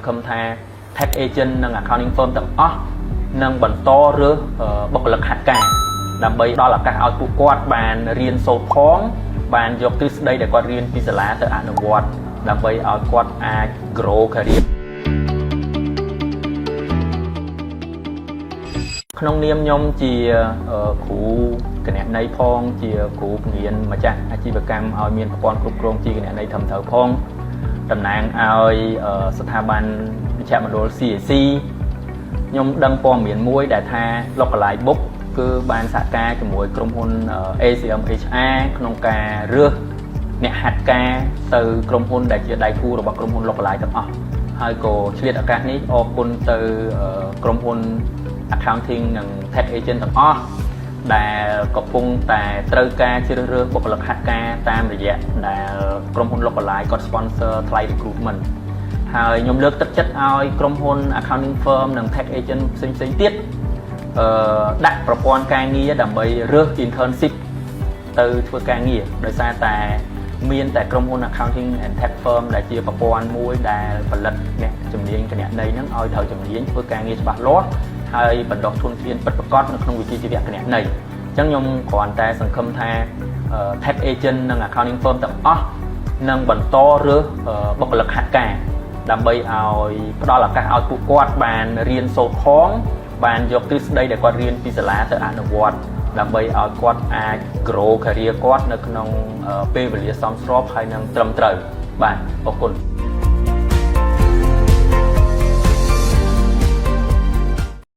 ឃឹមថា tax agent និង accounting firm ទាំងអស់នឹងបន្តរើសបុគ្គលិកហាត់ការដើម្បីផ្ដល់ឱកាសឲ្យពួកគាត់បានរៀនសូត្រផងបានយកទ្រឹស្ដីដែលគាត់រៀនពីសាលាទៅអនុវត្តដើម្បីឲ្យគាត់អាច grow career ក្នុងនាមខ្ញុំជាគ្រូគណនេយ្យផងជាគ្រូបង្រៀនម្ចាស់អាជីវកម្មឲ្យមានប្រព័ន្ធគ្រប់គ្រងជាគណនេយ្យត្រឹមត្រូវផងតំណាងឲ្យស្ថាប័នមជ្ឈមណ្ឌល CAC ខ្ញុំដឹងព័ត៌មានមួយដែលថា Localize Book គឺបានសហការជាមួយក្រុមហ៊ុន ACM HR ក្នុងការរើសអ្នកហាត់ការទៅក្រុមហ៊ុនដែលជាដៃគូរបស់ក្រុមហ៊ុន Localize ទាំងអស់ហើយក៏ឆ្លៀតឱកាសនេះអរគុណទៅក្រុមហ៊ុន accounting និង tax agent ទាំងអស់ដែលកំពុងតែត្រូវការជ្រើសរើសបុគ្គលិកហាត់ការតាមរយៈដែលក្រុមហ៊ុន Localize គាត់ sponsor ថ្លៃ recruitment ហើយខ្ញុំលើកទឹកចិត្តឲ្យក្រុមហ៊ុន accounting firm និង tax agent ផ្សេងៗទៀតអឺដាក់ប្រព័ន្ធការងារដើម្បីរើស internship ទៅធ្វើការងារដោយសារតែមានតែក្រុមហ៊ុន accounting and tax firm ដែលជាប្រព័ន្ធមួយដែលផលិតអ្នកជំនាញគណនេយ្យហ្នឹងឲ្យត្រូវជំនាញធ្វើការងារច្បាស់លាស់ហើយបណ្ដុះធនធានពិតប្រាកដនៅក្នុងវិជ្ជាជីវៈគណនេយ្យអញ្ចឹងខ្ញុំគ្រាន់តែសង្ឃឹមថា tax agent និង accounting firm ទាំងអស់នឹងបន្តរើសបុគ្គលិកហាត់ការដើម្បីឲ្យផ្ដល់ឱកាសឲ្យពួកគាត់បានរៀនសូត្រផងបានយកទ្រឹស្ដីដែលគាត់រៀនពីសាលាទៅអនុវត្តដើម្បីឲ្យគាត់អាច grow career គាត់នៅក្នុងពេលវេលាសមស្របហើយនឹងត្រឹមត្រូវបាទអរគុណ។